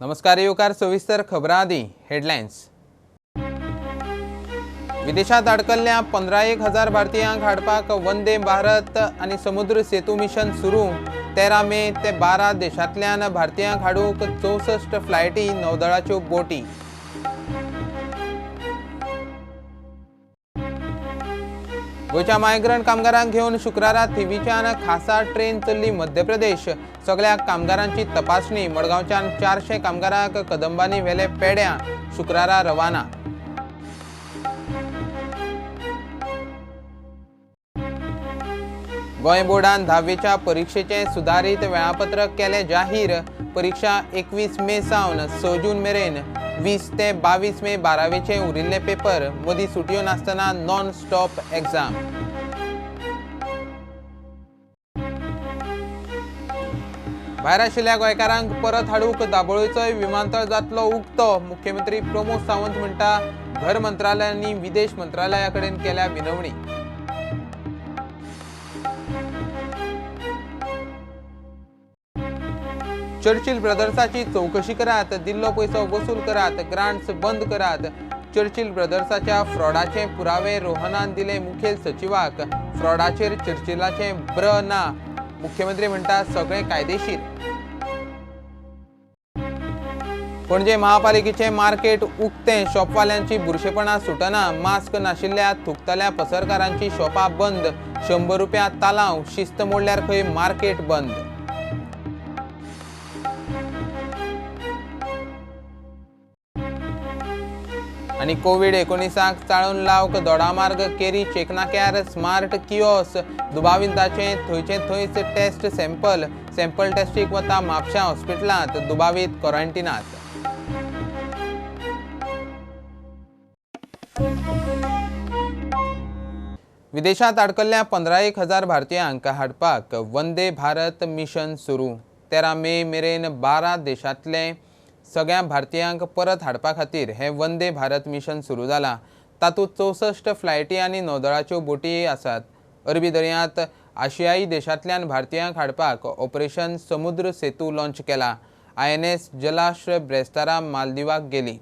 नमस्कार येवकार सविस्तर खबरां आदी हेडलायन्स। विदेशात अडकल्ल्या 15,000 भारतीयांक हाडपाक वंदे भारत आनी समुद्र सेतू मिशन सुरू। 13 मे ते 12 देशांतल्यान भारतीयांक हाडूंक 64 फ्लायटी, नौदळाच्यो बोटी। गोंयच्या मायग्रंट कामगारांक घेवन शुक्रारा थिवीच्यान खासा ट्रेन चल्ली मध्य प्रदेश। सगळ्या कामगारांची तपासणी। मडगांवच्यान 400 कामगारांक कदंबांनी व्हेले पेड्यां। शुक्रारा रवाना। गोंय बोर्डान 10वीच्या परिक्षेचें सुदारीत वेळापत्रक केलें जाहीर। परिक्षा 21 मे सावन 6 जून मेरेन, 20 ते 22 मे 12वीचे उरिल्ले पेपर। मदीं सुटयो नासतना नॉन स्टॉप एग्जाम। भायर आशिल्ल्या गोंयकारांक परत हाडूंक दाबोळीचोय विमानतळ जातलो उक्तो। मुख्यमंत्री प्रमोद सावंत म्हणटा, घर मंत्रालय आनी विदेश मंत्रालया कडेन केल्या विनवणी। चर्चिल ब्रदर्साची चौकशी करात, दिल्लो पयसो वसूल करात, ग्रांट्स बंद करात। चर्चिल ब्रदर्साच्या फ्रॉडाचे पुरावे रोहनान दिले मुखेल सचिवाक। फ्रॉडाचेर चर्चिलाचें ब्र ना। मुख्यमंत्री म्हणटा सगळें कायदेशीर। पणजे महापालिकेचें मार्केट उक्तें, शॉपवाल्यांची बुरशेपणां सुटना। मास्क नाशिल्ल्या थुकतल्या पसरकारांची शॉपां बंद। 100 रुपया तालांव, शिस्त मोडल्यार खंय मार्केट बंद। आनी कोवीड-19 चाळून लावंक दोडामार्ग केरी चेकनाक्यार स्मार्ट कियोस। दुबावितांचें थंयचे थंयच टेस्ट सॅम्पल। सॅम्पल टेस्टीक वता म्हापश्यां हॉस्पिटलांत, दुबावीत क्वॉरंटिनांत। विदेशांत अडकल्ल्या 15,000 भारतीयांक हाडपाक वंदे भारत मिशन सुरू। 13 मे मेरेन 12 देशांतले सगळ्या भारतीयांक परत हाडपा खातीर हें वंदे भारत मिशन सुरू जालां। तातूंत 64 फ्लायटी आनी नौदळाच्यो बोटी आसात। अरबी दर्यांत आशियाई देशांतल्यान भारतीयांक हाडपाक ऑपरेशन समुद्र सेतू लॉंच केला। INS Jalashwa ब्रेस्तारा मालदिवाक गेली।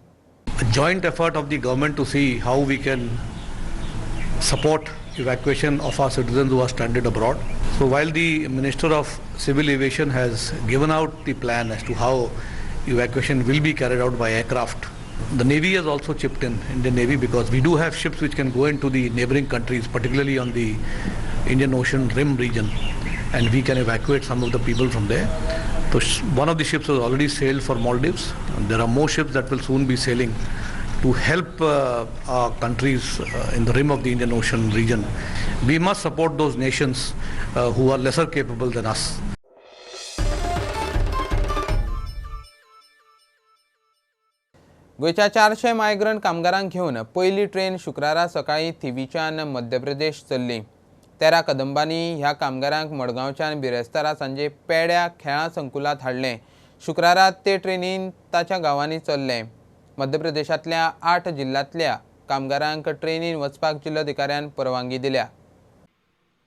Joint effort of the government to see how we can support evacuation of our citizens who are stranded abroad. So while the Minister of Civil Aviation has given out the plan as to how evacuation will be carried out by aircraft, the Navy has also chipped in, Indian Navy, because we do have ships which can go into the neighboring countries, particularly on the Indian Ocean Rim region, and we can evacuate some of the people from there. So one of the ships has already sailed for Maldives. There are more ships that will soon be sailing to help our countries in the rim of the Indian Ocean region. We must support those nations who are lesser capable than us. गोंयच्या 400 migrant कामगारांक घेवन पयली train शुक्रारा सकाळीं थिवीच्यान मध्य प्रदेश चल्ली। 13 कदंबांनी ह्या कामगारांक मडगांवच्यान बिरेस्तारा सांजे पेड्या खेळां संकुलांत हाडलें। शुक्रारा ते ट्रेनीन ताच्या गांवांनी चल्ले। मध्य प्रदेशांतल्या 8 जिल्ल्यांतल्या कामगारांक ट्रेनीन वचपाक जिल्लोधिकाऱ्यान परवानगी दिल्या।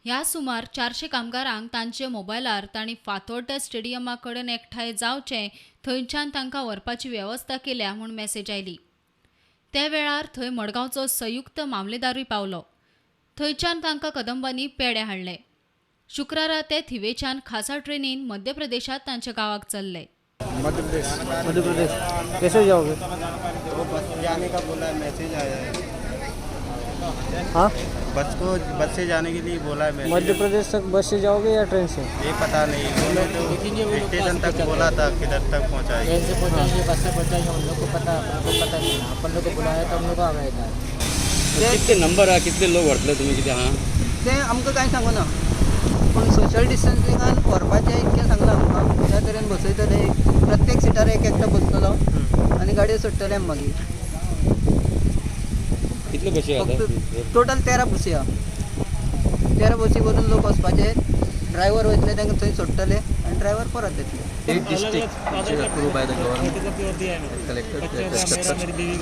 ह्या सुमार 400 कामगारांक तांचे मोबायलार तांणी फातोड्ड्या स्टेडियमा कडेन एकठांय जावचें, थंयच्यान तांकां व्हरपाची वेवस्था केल्या म्हूण मॅसेज आयली। त्या वेळार थंय मडगांवचो संयुक्त मामलेदारूय पावलो। थंयच्यान तांकां कदंबांनी पेडे हाडले। शुक्रारा ते थिवेच्यान खासा ट्रेनीन मध्य प्रदेशांत तांच्या गांवाक चल्ले। मध्य प्रदेश, मध्य प्रदेश कैसे जाओगे? बस जाने का बोला, मैसेज आया है। हाँ, बस को बस से जाने के लिए बोला है। मध्य प्रदेश तक बस से जाओगे या ट्रेन से? ये पता नहीं, उन्होंने तो स्टेशन तक बोला था, किधर तक पहुंचाएंगे। ट्रेन से पहुंचाएंगे, बस से पहुंचाएंगे, हम लोग को पता, अपन को पता नहीं। अपन लोग को बुलाया तो हम लोग आ गए था। कितले नंबर आ, कितले लोक व्हरतले तुमी कितें आहा तें आमकां कांय सांगूना, पूण सोशल डिस्टन्सिंगान व्हरपाचें इतकें सांगलां आमकां। त्या तरेन बसयतले, प्रत्येक सिटार एक एकटो बसतलो आनी गाडयो सोडटले मागीर। कितले बशी आसा? टोटल 13 बसी आहा। 13 बसी भरून लोक वचपाचे, ड्रायव्हर वयतले तांकां थंय सोडटले आनी ड्रायव्हर परत येतले। 8 districts which is approved by the government collector,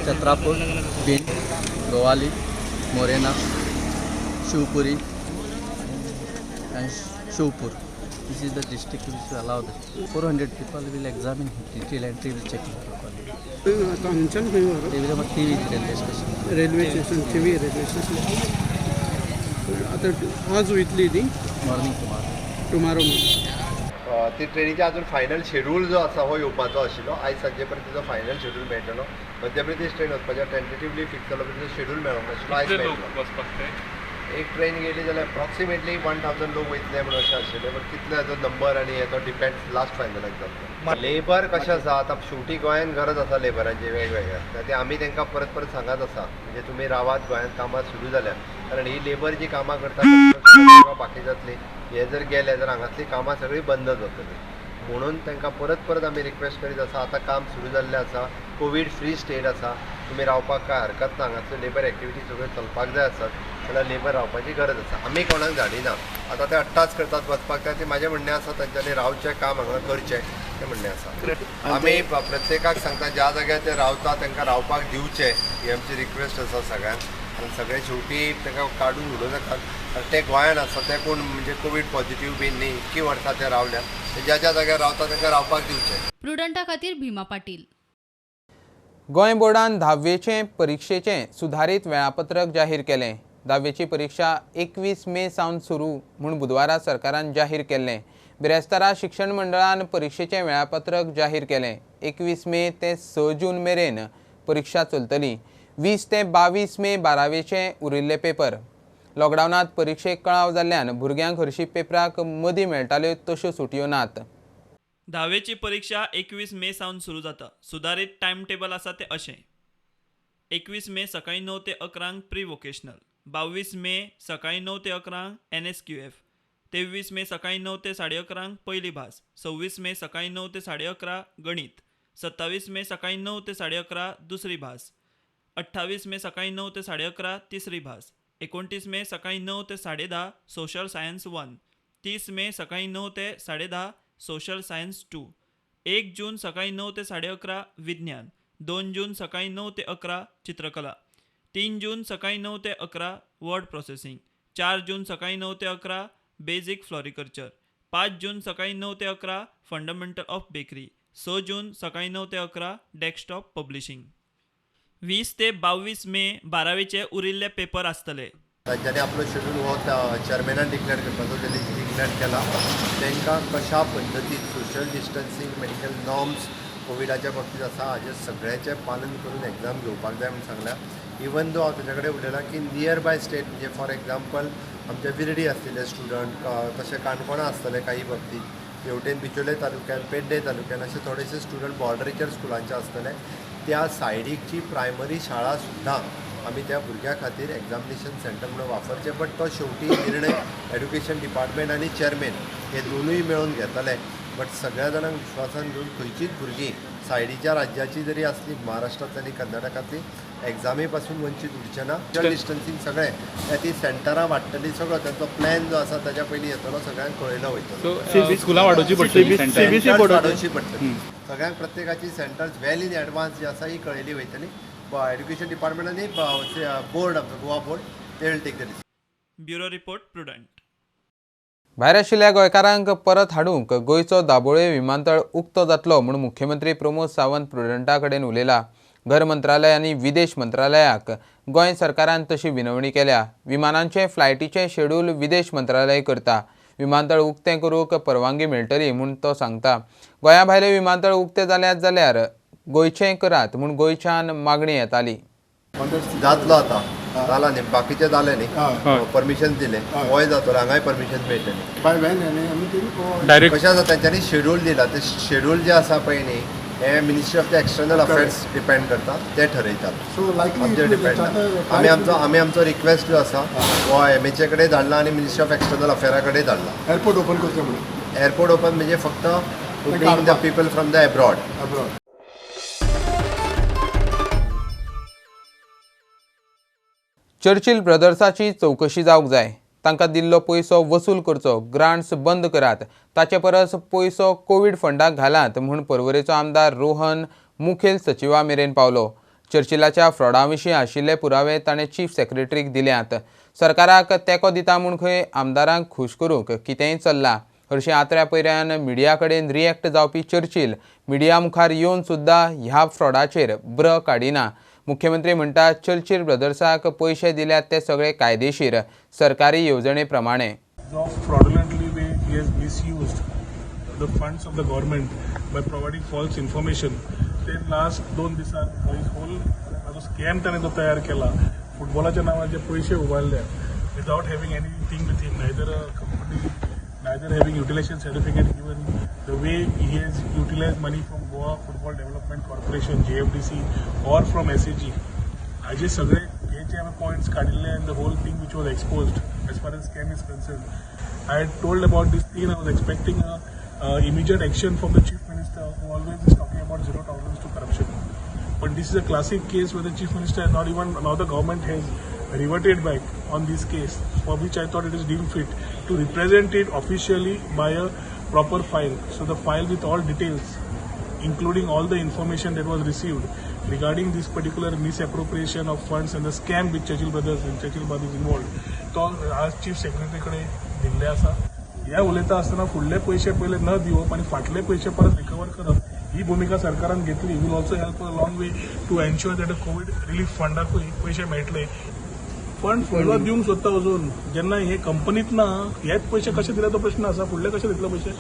Chhatrapur, Bhind, Gowali, Morena, Shivpuri and Shivpur. This is the district which will allow the 400 people will examine detail entry will checking properly. They will have a TV railway station. Railway station Thivim railway station आतां आज वयतली ती Morning tomorrow. Tomorrow ती ट्रेनीचे अजून final schedule जो आसा हो येवपाचो आशिल्लो. आयज सांजे पर्यंत तिचो फायनल शेड्यूल मेळटलो. मध्य प्रदेश ट्रेन वचपाचें टेंटेटिवली फिक्स जालो, पण तिचो शेड्यूल मेळोंक नाशिल्लो, आयज मेळटलो. एक ट्रेन गेली जाल्यार अप्रॉक्सिमेटली 1000 लोक वयतले म्हणून अशें आशिल्लें, बट कितले हाजो नंबर आनी हे तो डिपेंड्स लास्ट फायनलायज जातलो. लेबर कशें आसा आतां शेवटी गोंयांत गरज आसा लेबरांची वेगवेगळ्या, ते आमी तांकां परत परत सांगत आसा म्हणजे तुमी रावात गोंयांत कामां सुरू जाल्या, कारण ही लेबर जी कामां करता किंवा बाकी जातली हे जर गेले जाल्यार हांगासली कामां सगळीं बंद जातली. म्हणून तांकां परत परत आमी रिक्वेस्ट करीत आसा. आतां काम सुरू जाल्लें आसा, कोवीड फ्री स्टेट आसा, तुमी रावपाक कांय हरकत ना. हांगासल्यो लेबर एक्टिविटी सगळ्यो चलपाक जाय आसत जाल्यार लेबर रावपाची गरज आसा. आमी कोणाक धाडिना, आतां ते अट्टास करतात वचपाक, ते म्हाजें म्हणणें आसा तांच्यांनी रावचें, काम हांगा करचें तें म्हणणें आसा. आमी प्रत्येकाक सांगता ज्या जाग्यार ते रावता तांकां रावपाक दिवचें, ही आमची रिक्वेस्ट आसा सगळ्यांक. आनी सगळे शेवटी तांकां काडून उडोवं नाकात, कारण ते गोंयान आसा, ते कोण म्हणजे कोवीड पॉझिटीव बी न्ही, इतकी वर्सां ते रावल्या, ज्या ज्या जाग्यार रावता तांकां रावपाक दिवचें. प्रुडंटा खातीर भीमा पाटील. गोंय बोर्डान धाव्वेचे परिक्षेचें सुधारीत वेळापत्रक जाहीर केलें. धाव्वेची परिक्षा 21 मे सावन सुरू म्हूण बुधवारा सरकारान जाहीर केल्लें. बिरेस्तारा शिक्षण मंडळान परिक्षेचें वेळापत्रक जाहीर केलें. 21 मे ते 6 जून मेरेन परिक्षा चलतली. 20 ते 22 मे बारावेचे उरिल्ले पेपर. लॉकडावनांत परिक्षेक कळाव जाल्ल्यान भुरग्यांक हरशी पेपराक मदीं मेळटाल्यो तश्यो सुटयो नात. धावेची परिक्षा 21 मे सावन सुरू जाता. सुदारीत टायम टेबल आसा तें अशें: 21 मे सकाळीं 9 ते 11 प्री वोकेशनल, 22 मे सकाळीं 9 ते 11 NSQF, 23 मे सकाळीं 9 ते 11:30 पयली भास, 26 मे सकाळीं 9 ते 11:30 गणीत, 27 मे सकाळीं 9 ते 11:30 दुसरी भास, 28 मे सकाळीं 9 ते 11:30 तिसरी भास, 29 मे सकाळीं 9 ते 10:30 सोशल सायन्स 1, 30 मे सकाळीं 9 ते 10:30 सोशल सायन्स 2, 1 जून सकाळीं 9 ते 11:30 विज्ञान, 2 जून सकाळीं 9 ते 11 चित्रकला, 3 जून सकाळीं 9 ते 11 वर्ड प्रोसेसिंग, 4 जून सकाळीं 9 ते 11 बेसिक फ्लॉरिकल्चर, 5 जून सकाळीं 9 ते 11 फंडामेंटल ऑफ बेकरी, 6 जून सकाळीं 9 ते 11 डेस्कटॉप पब्लिशींग. 20 ते 22 मे बारावेचे उरिल्ले पेपर आसतले. तांच्यांनी आपलो शेड्यूल हो चेअरमॅनान डिक्लेअर करपाचो, तेणी डिक्लेअर केला. तांकां कशा पद्दतीन सोशल डिस्टन्सींग, मेडिकल नॉर्म्स कोविडाच्या बाबतींत आसा हाजें सगळ्याचें पालन करून एग्जाम घेवपाक जाय म्हूण सांगलां. इवन दो हांव ताच्या कडेन उलयलां की नियर बाय स्टेट म्हणजे फॉर एग्जाम्पल आमच्या विर्डी आसलेले स्टुडंट, तशें काणकोणा आसतले काही बाबतींत, हेवटेन बिचोले तालुक्यान, पेड्डे तालुक्यान अशे थोडेशे स्टुडंट बॉर्डरीचेर स्कुलांचे आसतले, त्या सायडीकची प्रायमरी शाळा सुद्दां आमी त्या भुरग्यां खातीर एग्जामिनेशन सेंटर म्हणून वापरचें. बट तो शेवटी निर्णय एड्युकेशन डिपार्टमेंट आनी चेअरमॅन हे दोनूय मेळून घेतले. बट सगळ्या जाणांक विश्वासान घेवन खंयचीच भुरगीं सायडीच्या राज्याची जरी आसली, महाराष्ट्रांतली आनी कर्नाटकांतली, एग्जामी पासून वंचीत उरचें ना. सोशल डिस्टन्सींग सगळें ती सेंटरां वाडटली, सगळो तांचो प्लॅन जो आसा ताच्या पयलीं येतलो, सगळ्यांक कळयलो वयतलो. स्कुलां वाडोवची पडटली, वाडोवची पडटली सगळ्यांक, प्रत्येकाची सेंटर्स वेल इन एडवान्स जी आसा ही कळयली वयतली. एड्युकेशन डिपार्टमेंट आनी बोर्ड आमचो गोवा बोर्ड, ते will take the decision. Bureau report, Prudent. भायर आशिल्ल्या गोंयकारांक परत हाडूंक गोंयचो दाबोळे विमानतळ उक्तो जातलो म्हूण मुख्यमंत्री प्रमोद सावंत प्रुडंटा कडेन उलयला. घर मंत्रालय आनी विदेश मंत्रालयाक गोंय सरकारान तशी विनवणी केल्या. विमानांचे फ्लायटीचें शेड्यूल विदेश मंत्रालय करता. विमानतळ उक्तें करूंक परवानगी मेळटली म्हूण तो सांगता. गोंया भायले विमानतळ उक्ते जाल्यात जाल्यार गोंयचें करात म्हूण गोंयच्यान मागणी येताली. जातलो आतां जाला न्ही, बाकीचें जालें न्ही, परमिशन दिलें, गोंय जातलो, हांगाय परमिशन मेळटलें. कशें आसा तांच्यांनी शेड्यूल दिला, तें शेड्यूल जें आसा पळय न्ही हें ministry of the external affairs depend करता, ते ठरयतात, आमचेर डिपेंड. आमी आमचो रिक्वेस्ट जो आसा हो MHA कडेन धाडला आनी मिनिस्ट्री ऑफ एक्सटर्नल अफेअरा कडेन धाडला. एअरपोर्ट ओपन करचें म्हणून. एअरपोर्ट ओपन म्हणजे फक्त to bring the people from the abroad. Churchill ब्रदर्साची चवकशी जावंक जाय. तांकां दिल्लो पयसो वसूल करचो, ग्रांट्स बंद करात, ताचे परस पयसो कोवीड फंडाक घालात म्हूण पर्वरेचो आमदार रोहन मुखेल सचिवा मेरेन पावलो. चर्चिलाच्या फ्रॉडा विशीं आशिल्ले पुरावे ताणें चीफ सेक्रेटरीक दिल्यात. सरकाराक तेंको दिता म्हूण खंय आमदारांक खूश करूंक कितेंय चल्लां हरशीं आत्र्या पयऱ्यान मिडिया कडेन रिएक्ट जावपी चर्चिल मिडिया मुखार येवन सुद्दां ह्या फ्रॉडाचेर ब्र काडिना. मुख्यमंत्री म्हणटा चर्चिल ब्रदर्साक पयशे दिल्यात ते सगळे कायदेशीर सरकारी येवजणे प्रमाणे. The funds of the government by providing false information. ते लास्ट 2 दिसांत होल जो स्कॅम ताणें जो तयार केला फुटबॉलाच्या नांवार जे पयशे उबारले without having anything with him, neither a company, neither having utilisation certificate given, the way he has utilise money from Goa Football Development Corporation GFDC or from SAG. हाजे सगळे हे जे हांवें पॉयंट्स काडिल्ले and the whole thing which was exposed as far as scam is concern. I had told about this thing. I was expecting immediate action from the Chief Minister, who always is talking about zero tolerance to corruption. But this is a classic case where the Chief Minister has not even, now the government has reverted back on this case, for which I thought it is deemed fit to represent it officially by a proper file. So the file with all details, including all the information that was received regarding this particular misappropriation of funds and the scam with Churchill Brothers and Churchill Brothers involved, तो आज Chief Secretary कडे दिल्ले आसा. ह्या उलयता आसतना फुडले पयशे पयले न दिवप आनी फाटले पयशे परत रिकवर करप ही भुमिका सरकारान घेतली will also help a long way to ensure that a COVID relief फंडाकूय पयशे मेळटले. फंड फुडलो दिवंक सोदता अजून जेन्ना हे कंपनीत ना हेच पयशे कशे दिले तो प्रश्न आसा, फुडले कशे दितले पयशे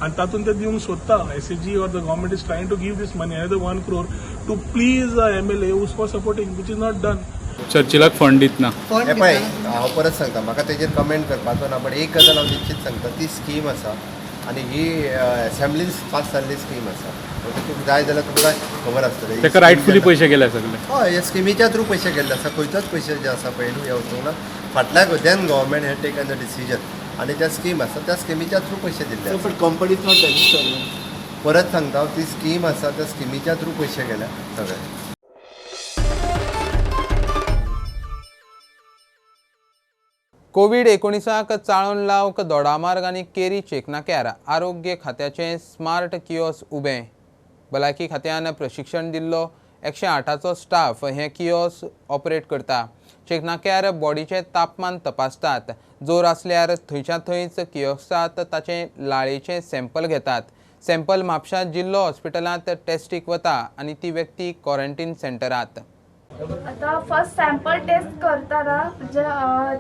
आनी तातूंत ते दिवंक सोदता. SAG or the government is trying to give this money another 1 crore to please the MLA who's for supporting, which is not done. चर्चिलाक fund दितना हे पळय हांव परत सांगता, म्हाका तेजेर कमेंट करपाचो ना, बट एक गजाल हांव निश्चित सांगता, ती स्कीम आसा आनी ही असेंब्लीन पास जाल्ली स्कीम आसा. तुका जाय जाल्यार तुमकां खबर आसतलें ताका रायटफुली पयशे गेले सगळे. हय, ह्या स्किमीच्या थ्रू पयशे गेल्ले आसा, खंयचोच पयशे जे आसा पळय न्हू हे वचूंक ना. फाटल्या then government had taken the decision आनी त्या स्कीम आसा त्या स्किमीच्या थ्रू पयशे दिल्ले. But company is not registered. परत सांगता, ती स्कीम आसा त्या स्किमीच्या थ्रू पयशे गेल्या सगळे. कोवीड 19 चाळोवन लावंक दोडामार्ग आनी केरी चेकनाक्यार आरोग्य खात्याचें स्मार्ट कियोस उबें. भलायकी खात्यान प्रशिक्षण दिल्लो 108चो स्टाफ हें कियोस ऑपरेट करता. चेकनाक्यार बॉडीचें तापमान तपासतात, जोर आसल्यार थंयच्या थंयच कियोसांत ताचें लाळेचें सॅम्पल घेतात. सॅम्पल म्हापशा जिल्लो हॉस्पिटलांत टेस्टीक वता आनी ती व्यक्ती क्वॉरंटीन सेंटरांत. आता फर्स्ट सॅम्पल टेस्ट करताना जे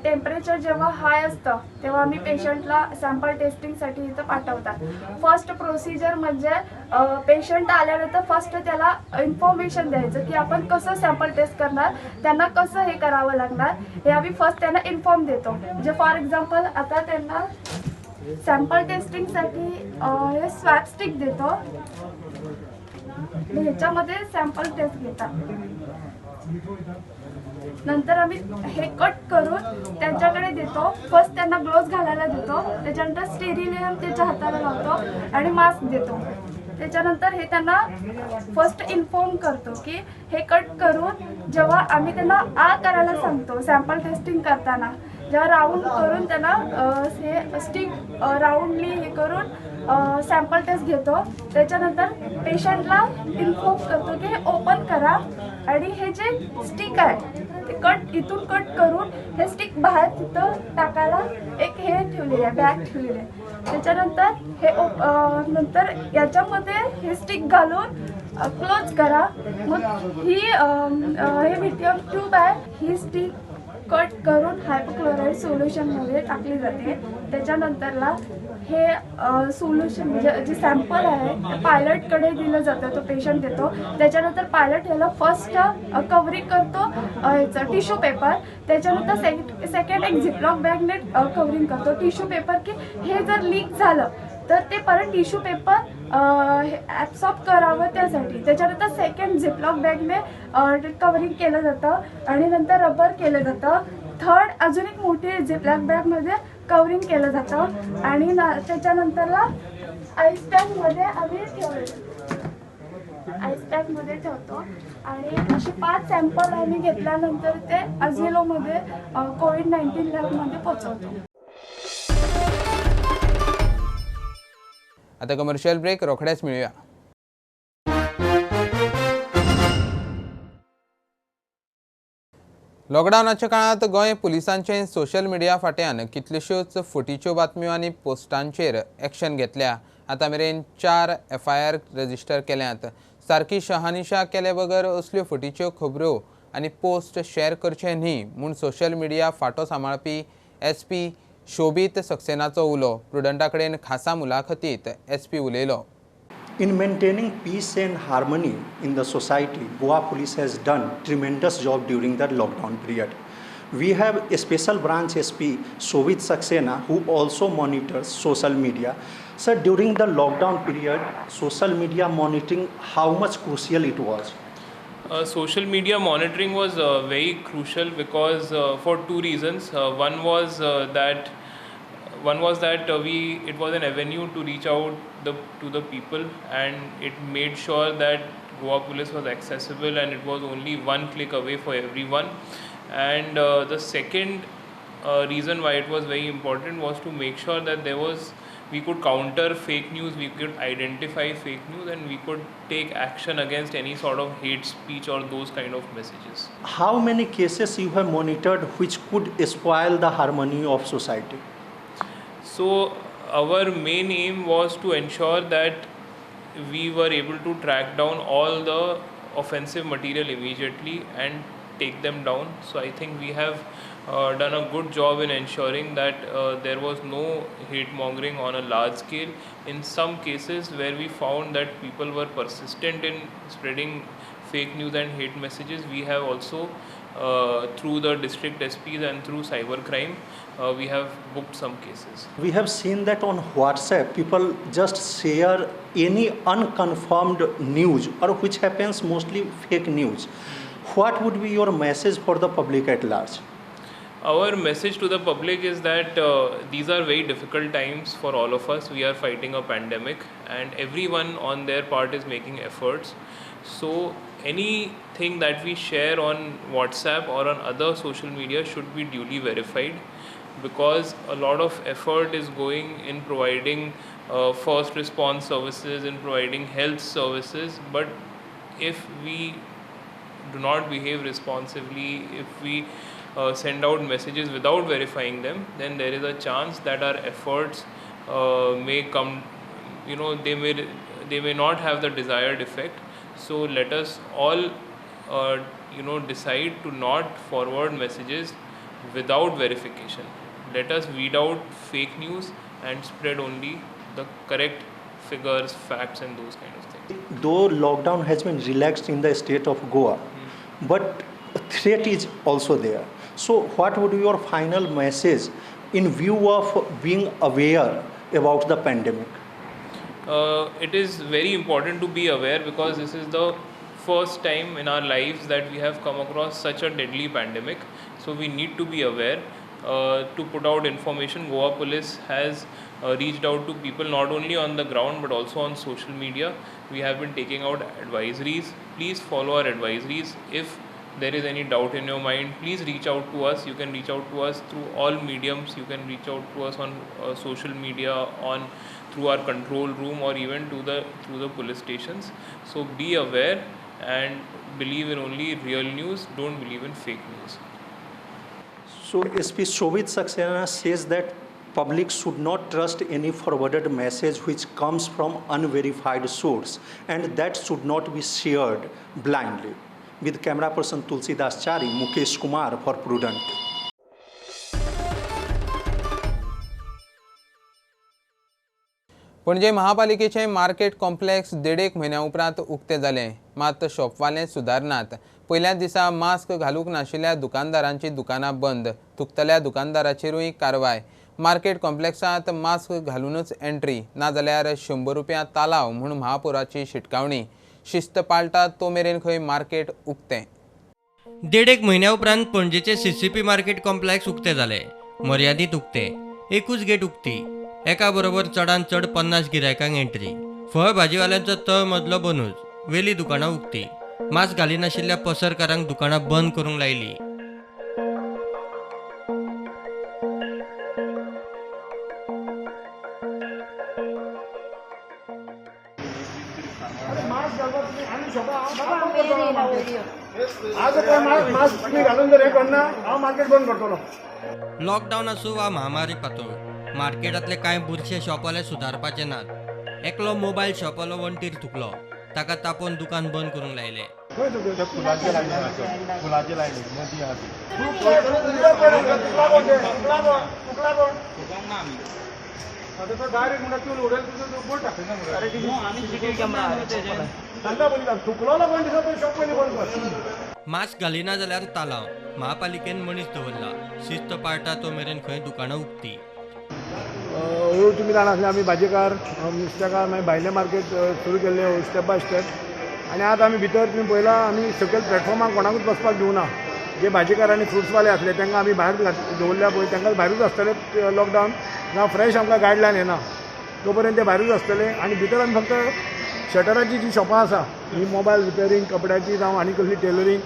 टेम्परेचर जेव्हा हाय असतं तेव्हा आम्ही पेशंटला सॅम्पल टेस्टिंगसाठी इथं पाठवतात. फर्स्ट प्रोसिजर म्हणजे पेशंट आल्यानंतर फर्स्ट त्याला इन्फॉर्मेशन द्यायचं की आपण कसं सॅम्पल टेस्ट करणार, त्यांना कसं हे करावं लागणार, हे आम्ही फर्स्ट त्यांना इन्फॉर्म देतो. म्हणजे फॉर एक्झाम्पल आता त्यांना सॅम्पल टेस्टिंगसाठी हे स्वॅब स्टिक देतो, ह्याच्यामध्ये सॅम्पल टेस्ट घेतात. नंतर आम्ही हे कट करून त्यांच्याकडे देतो. फर्स्ट त्यांना ग्लोव्ज घालायला देतो, त्याच्यानंतर स्टेरिलियम त्याच्या हाताला लावतो आणि मास्क देतो. त्याच्यानंतर हे त्यांना फर्स्ट इन्फॉर्म करतो की हे कट करून जेव्हा आम्ही त्यांना आ करायला सांगतो सॅम्पल टेस्टिंग करताना, जेव्हा राऊंड करून त्यांना हे स्टिक राऊंडली हे करून सॅम्पल टेस्ट घेतो. त्याच्यानंतर पेशंटला इन्फॉर्म करतो की हे ओपन करा आणि हे जे स्टिक आहे ते कट इथून कट करून हे स्टिक बाहेर तिथं टाकायला एक हे ठेवलेली आहे, बॅग ठेवलेली आहे. त्याच्यानंतर हे नंतर याच्यामध्ये हे स्टिक घालून क्लोज करा. मग ही हे व्हिटियम ट्यूब आहे, ही स्टिक कट करून हायपोक्लोराईड सोल्युशनमध्ये टाकली जाते. त्याच्यानंतरला हे सोल्युशन म्हणजे जे सॅम्पल आहे ते पायलटकडे दिलं जातं, तो पेशंट देतो. त्याच्यानंतर पायलट ह्याला फर्स्ट कव्हरिंग करतो ह्याचं टिश्यू पेपर, त्याच्यानंतर सेकंड एक झिपलॉक बॅगने कव्हरिंग करतो टिश्यू पेपर, की हे जर लीक झालं तर ते परत टिश्यू पेपर ॲब्सॉर्ब करावं त्यासाठी. त्याच्यानंतर सेकंड झिपलॉक बॅगने कव्हरिंग केलं जातं आणि नंतर रबर केलं जातं. थर्ड अजून एक मोठी झिपलॉक बॅगमध्ये कव्हरिंग केलं जातं आणि त्याच्यानंतरला आईस पॅकमध्ये आम्ही ठेवलं, आईस पॅकमध्ये ठेवतो. आणि असे 5 सॅम्पल आम्ही घेतल्यानंतर ते अझिलोमध्ये कोविड-19 लॅबमध्ये पोचवतो. आता कमर्शियल ब्रेक, रोखड्याच मिळूया. लॉकडावनाच्या काळांत गोंय पुलिसांचे सोशल मिडिया फाट्यान कितल्योश्योच फटीच्यो बातम्यो आनी पोस्टांचेर एक्शन घेतल्या. आतां मेरेन 4 FIR register केल्यात. सारकी शहानिशा केले बगर असल्यो फटीच्यो खबऱ्यो आनी पोस्ट शेअर करचे न्ही म्हूण सोशल मिडिया फाटो सांबाळपी SP शोबीत सक्सेनाचो उलो. प्रुडंटा कडेन खासा मुलाखतीत SP उलयलो. In maintaining peace and harmony in the society, Goa Police has done tremendous job during the lockdown period. We have a special branch SP, Shobit Saxena, who also monitors social media. Sir, during the lockdown period, social media monitoring, how much crucial it was? Social media monitoring was very crucial because for two reasons. One was that it was an avenue to reach out to the people, and it made sure that Goa Police was accessible and it was only one click away for everyone. And the second reason why it was very important was to make sure that we could counter fake news, we could identify fake news, and we could take action against any sort of hate speech or those kind of messages. How many cases you have monitored which could spoil the harmony of society? So our main aim was to ensure that we were able to track down all the offensive material immediately and take them down. So I think we have done a good job in ensuring that there was no hate mongering on a large scale. In some cases where we found that people were persistent in spreading fake news and hate messages, we have also through the district SPs and through cyber crime, we have booked some cases. We have seen that on WhatsApp, people just share any unconfirmed news, or which happens mostly fake news. What would be your message for the public at large? Our message to the public is that these are very difficult times for all of us. We are fighting a pandemic and everyone on their part is making efforts. So anything that we share on WhatsApp or on other social media should be duly verified, because a lot of effort is going in providing first response services, in providing health services. But if we do not behave responsibly, if we send out messages without verifying them, then there is a chance that our efforts may come, they may not have the desired effect. So let us all, decide to not forward messages without verification. Let us weed out fake news and spread only the correct figures, facts, and those kind of things. Though lockdown has been relaxed in the state of Goa, but threat is also there. So what would be your final message in view of being aware about the pandemic? It is very important to be aware, because this is the first time in our lives that we have come across such a deadly pandemic. So we need to be aware. To put out information, Goa Police has reached out to people not only on the ground but also on social media. We have been taking out advisories. Please follow our advisories. If there is any doubt in your mind, please reach out to us. You can reach out to us through all mediums. You can reach out to us on social media, on through our control room, or even through the police stations. So be aware and believe in only real news. Don't believe in fake news. So SP Shobit Saxena says that public should not trust any forwarded message which comes from unverified source, and that should not be shared blindly. With camera person Tulsidas Chari, Mukesh Kumar for Prudent. Panaji महापालिकेचे market complex 1.5 म्हयन्या उपरांत उक्ते जाले, मात शॉपवाले सुदारनात. पयल्याच दिसा mask घालूंक नाशिल्ल्या दुकानदारांची दुकानां बंद, थुकतल्या दुकानदाराचेरूय कारवाय. मार्केट कॉम्प्लेक्सांत मास्क घालूनच एंट्री, नाजाल्यार 100 रुपया तालाव म्हूण महापौराची शिटकावणी. शिस्त पाळटा तो मेरेन खंय मार्केट उक्तें. 1.5 म्हयन्या उपरांत पणजेचे CCP market complex उक्ते जाले. मर्यादीत उक्ते, एकूच गेट उक्ती, एका बरोबर चडान चड 50 गिरायकांक एंट्री. फळ भाजीवाल्यांचो तळ मदलो बनूच, वेली दुकानां उक्ती. मास्क घालिनाशिल्ल्या पसरकारांक दुकानां बंद करूंक लायली. आज मास्क घालून जर हे करना हांव मार्केट बंद करतलो. लॉकडावन आसूं वा महामारी पातळ, मार्केटांतले कांय बुरशे शॉपवाले सुदारपाचे नात. एकलो मोबायल शॉपवालो वण्टीर थुकलो, ताका तापोवन दुकान बंद करूंक लायलें. फुलांचे लायनी, फुलांचे लायनी मदीं आहा ती. मास्क घालिना जाल्यार तालांव. महापालिकेन मनीस दवरला, शिस्त पाळटा तो मेरेन खंय दुकानां उक्ती. हळू तुमी जाणा आसले आमी भाजेकार नुस्तेकार मागीर भायलें मार्केट सुरू केल्लें स्टेप बाय स्टेप. आनी आतां आमी भितर तुमी पळयलां आमी सकयल प्लॅटफॉर्माक कोणाकूच बसपाक दिवना. जे भाजेकार आनी फ्रुट्सवाले आसले तांकां आमी भायर दवरल्या पळय, तांकां भायरूच आसतले. लॉकडावन ना फ्रेश आमकां गायडलायन येना तो पर्यंत ते भायरूच आसतले. आनी भितर आमी फक्त शटराची जी शॉपां आसा ही मोबायल रिपेरींग, कपड्याची जावं आनी कसली टेलरींग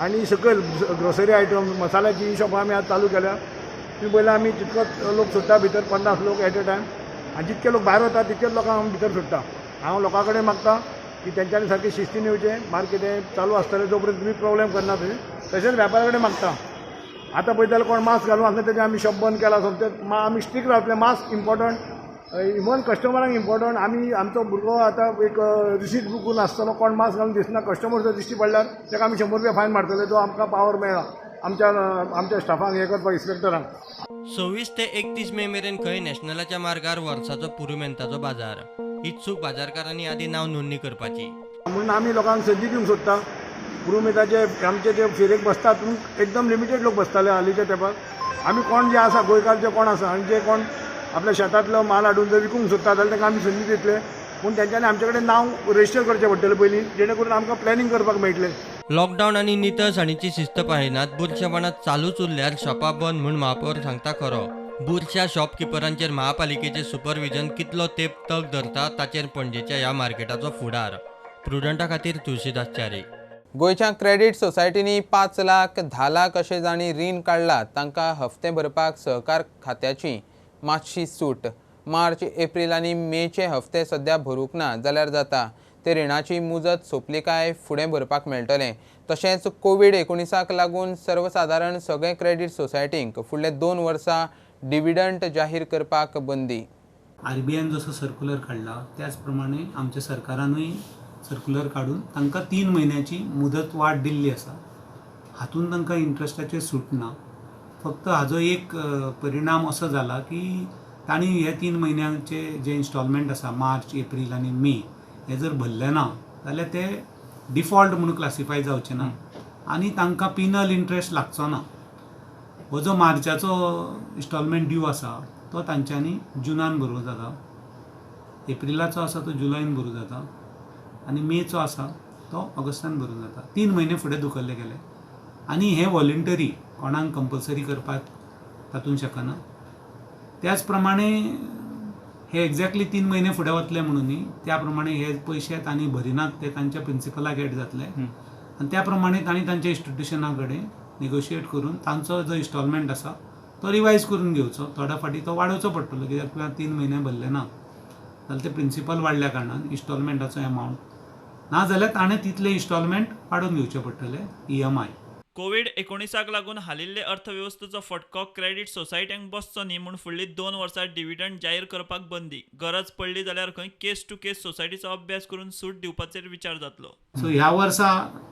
आनी सकयल ग्रोसरी आयटम मसाल्याची ही शॉपां आमी आज चालू केल्या. तुमी पळयलां आमी तितकोच लोक सोडटा भितर, 50 लोक एट अ टायम. आनी जितके लोक भायर वता तितकेच लोकांक आमी भितर सोडटा. हांव लोकां कडेन मागता की तेंच्यांनी सारकें शिस्तीन येवचें, मार्केट हें चालू आसतलें जो पर्यंत तुमी प्रोब्लेम करना थंय. तशेंच वेपारा कडेन मागता. आतां पळयता जाल्यार कोण मास्क घालून आसले तेजें आमी शॉप बंद केला. सोमतें आमी स्ट्रिक्ट रावतले. मास्क इम्पॉर्टंट, इवन कस्टमरांक इम्पॉर्टंट. आमी आमचो भुरगो आतां एक रिसीट बुकून आसतलो, कोण मास्क घालून दिसना, कस्टमर जर दिश्टी पडल्यार ताका आमी 100 रुपया फायन मारतले. जो आमकां पावर मेळ्ळा आमच्या आमच्या स्टाफांक हें करपाक, इन्स्पेक्टरांक. 26 ते 31 मे मेरेन खंय नॅशनलाच्या मार्गार वर्साचो पुरुमेंताचो बाजार. इत्सूक बाजारकारांनी आदी नांव नोंदणी करपाची. म्हणून आमी लोकांक संदी दिवंक सोदता. पुरुमेंताचे आमचे जे फेरेक बसतात पूण एकदम लिमिटेड लोक बसताले हालींच्या तेंपार. आमी कोण जे आसा गोंयकार जे कोण आसा आनी जे कोण आपल्या शेतांतलो माल हाडून जर विकूंक सोदता जाल्यार तांकां आमी संदी दितले. पूण तेंच्यांनी आमचे कडेन नांव रजिस्टर करचें पडटलें पयलीं, जेणे करून आमकां प्लॅनिंग करपाक मेळटलें. लॉकडावन आनी नितळसाणीची शिस्त पाळिनात, बुरशेपणां चालूच उरल्यार शॉपां बंद म्हूण महापौर सांगता खरो. बुरश्या शॉपकिपरांचेर महापालिकेचें सुपरविजन कितलो तेंप तग धरता ताचेर पणजेच्या ह्या मार्केटाचो फुडार. प्रुडंटा खातीर तुळशीदास च्यारी. गोंयच्या क्रेडीट सोसायटींनी 5 लाख 10 लाख अशें जांणी रीण काडलां तांकां हफ्ते भरपाक सहकार खात्याची मातशी सूट. मार्च, एप्रील आनी मेचे हफ्ते सद्या भरूंक ना जाल्यार जाता. ते रिणाची मुजत सोंपली काय फुडें भरपाक मेळटलें. तशेंच कोवीड-19 लागून सर्वसादारण सगळे क्रेडीट सोसायटींक फुडले 2 वर्सां डिविडंट जाहीर करपाक बंदी. आरबीआयन जसो सर्क्युलर काडला त्याच प्रमाणे आमच्या सरकारानूय सर्क्युलर काडून तांकां 3 म्हयन्याची मुदत वाड दिल्ली आसा. हातून तांकां इंट्रस्टाचेर सूट ना. फक्त हाजो एक परिणाम असो जाला की तांणी हे 3 म्हयन्यांचे जे इन्स्टॉलमेंट आसा मार्च, एप्रील आनी मे हे जर भरले ना जाल्यार ते डिफॉल्ट म्हणून क्लासिफाय जावचे ना आनी तांकां पिनल इंट्रस्ट लागचो ना. हो जो मार्चाचो इन्स्टॉलमेंट ड्यू आसा तो तांच्यांनी जुनान भरूंक जाता, एप्रिलाचो आसा तो जुलयान भरूंक जाता आनी मेचो आसा तो ऑगस्टान भरूंक जाता. 3 म्हयने फुडें धुकल्ले गेले आनी हे वॉलंटरी, कोणाक कंपल्सरी करपाक तातूंत शकना. त्याच प्रमाणे हे एक्झॅक्टली 3 म्हयने फुडें वतले म्हणून न्ही, त्या प्रमाणे हे पयशे तांणी भरिनात ते तांच्या प्रिंसिपलाक एड जातले आनी त्या प्रमाणे तांणी तांच्या इन्स्टिट्युशना कडेन नेगोशिएट करून तांचो जो इन्स्टॉलमेंट आसा तो रिवायज करून घेवचो. थोड्या फावटी तो वाडोवचो पडटलो कित्याक 3 म्हयने भरले ना जाल्यार ते प्रिंसिपल वाडल्या कारणान इन्स्टॉलमेंटाचो एमावंट ना जाल्यार ताणें तितले इन्स्टॉलमेंट वाडोवन घेवचे पडटले EMI. कोवीड-19 लागून हालिल्ले अर्थवेवस्थेचो फटको क्रेडीट सोसायट्यांक बसचो न्ही म्हूण फुडलीं 2 वर्सां डिविडंड जाहीर करपाक बंदी. गरज पडली जाल्यार खंय केस टू केस सोसायटीचो अभ्यास करून सूट दिवपाचेर विचार जातलो. सो ह्या वर्सा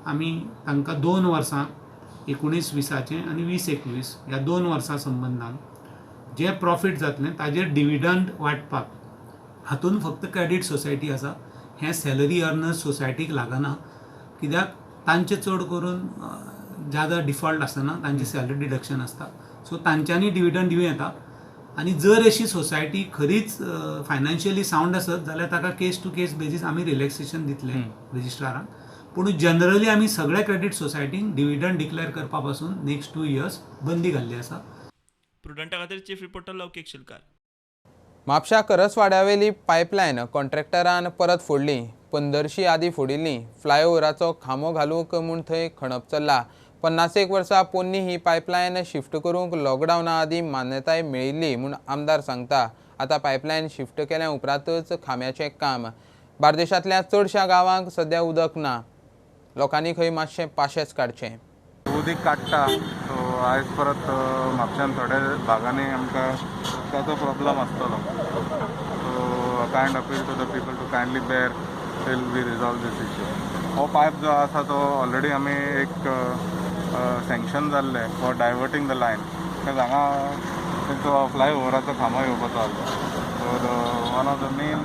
आमी तांकां 2 वर्सां 19-20 आनी 20-21 ह्या 2 वर्सां संबंदान जे प्रॉफीट जातलें ताजेर डिविडंड वांटपाक, हातून फक्त क्रेडीट सोसायटी आसा, हें सॅलरी अर्नर्स सोसायटीक लागना कित्याक तांचे चड करून ज्यादा डिफॉल्ट आसना, तांचे सॅलरी डिडक्शन आसता. सो तांच्यांनी डिविडंड दिवं येता आनी जर अशी सोसायटी खरीच फायनान्शियली सावंड आसत जाल्यार ताका केस टू केस बेजीस आमी रिलॅक्सेशन दितले रजिस्ट्रारांक. पूण जनरली आमी सगळ्या क्रेडीट सोसायटींक डिविडंड डिक्लेअर करपा पासून नेक्स्ट 2 इयर्स बंदी घाल्ली आसा. प्रुडंटा खातीर चीफ रिपोर्टर लौकीक शिलकार. म्हापशा करसवाड्यावेली पायपलायन कॉन्ट्रॅक्टरान परत फोडली. 1500 आदी फोडिल्ली. फ्लायओव्हराचो खांबो घालूंक म्हूण थंय खणप चल्ला. 50 वर्सां पोन्नी ही पायपलायन शिफ्ट करूंक लॉकडावना आदीं मान्यताय मेळिल्ली म्हूण आमदार सांगता. आतां पायपलायन शिफ्ट केल्या उपरांतच खांब्याचें काम. बार्देशांतल्या चडश्या गांवांक सद्या उदक ना. लोकांनी खंय मातशें पाशेंच काडचें. उदीक काडटा सो आयज परत म्हापश्यान थोड्या भागांनी आमकां उदकाचो प्रॉब्लम आसतलो. So kind appeal to the people to kindly bear till we resolve this issue. हो पायप जो आसा तो ऑलरेडी आमी एक सँक्शन जाल्लें फॉर डायवर्टींग the line, because हांगा तेंचो फ्लाय ओवराचो खांबो येवपाचो आसलो. So the one of the main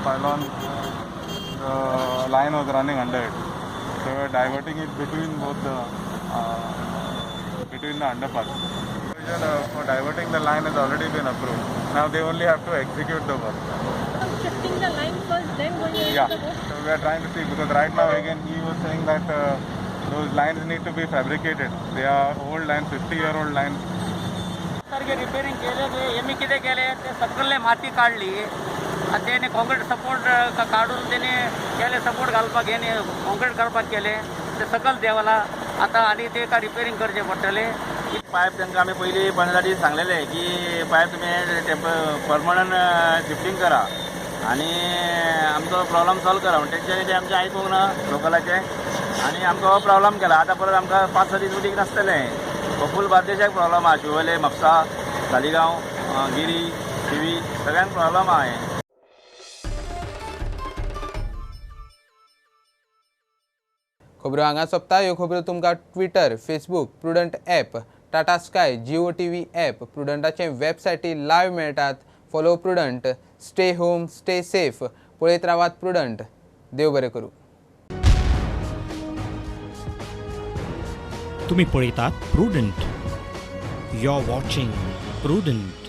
pylon the line was running under it, so we are diverting it between both the between the underpass. For diverting the line has already been approved. Now they only have to execute the work. Shifting the line first, then going ahead. Yeah, so we are trying to see, because right now again he was saying that those lines need to be fabricated. They are old lines, 50-year-old lines. सारखे repairing केले ते Hemy कितें केलें ते सकल्ले माती काडली आनी तेणी कॉन्क्रीट सपोर्ट काडून तेणी केले सपोर्ट घालपाक हेणी कॉन्क्रीट करपाक केले ते सकल देंवला आतां आनी ते रिपेरींग करचें पडटलें. पायप तांकां आमी पयलीं 15 दीस सांगलेले की पायप तुमी परमनंट शिफ्टींग करा आनी आमचो प्रॉब्लम सॉल्व करा, म्हण तेंच्यांनी ते आमचें आयकूंक ना लोकलाचें आनी आमकां हो प्रॉब्लम केला. आतां परत आमकां 5-6 दीस उदीक नासतलें. हो फूल बार्देशाक प्रॉब्लम आहा, शिवोले, म्हापसा, सालिगांव, गिरी, थिवी सगळ्यांक प्रॉब्लम आहा हें. खबरो हांगा सोंपता. ह्यो खबरो तुमकां Twitter, Facebook, Prudent app, Tata Sky, Jio TV app, प्रुडंटाचे वेबसायटी live मेळटात. Follow Prudent, stay home, stay safe. पळयत रावात प्रुडंट. देव बरें करूं. तुम्ही पळयतात Prudent. You are watching Prudent.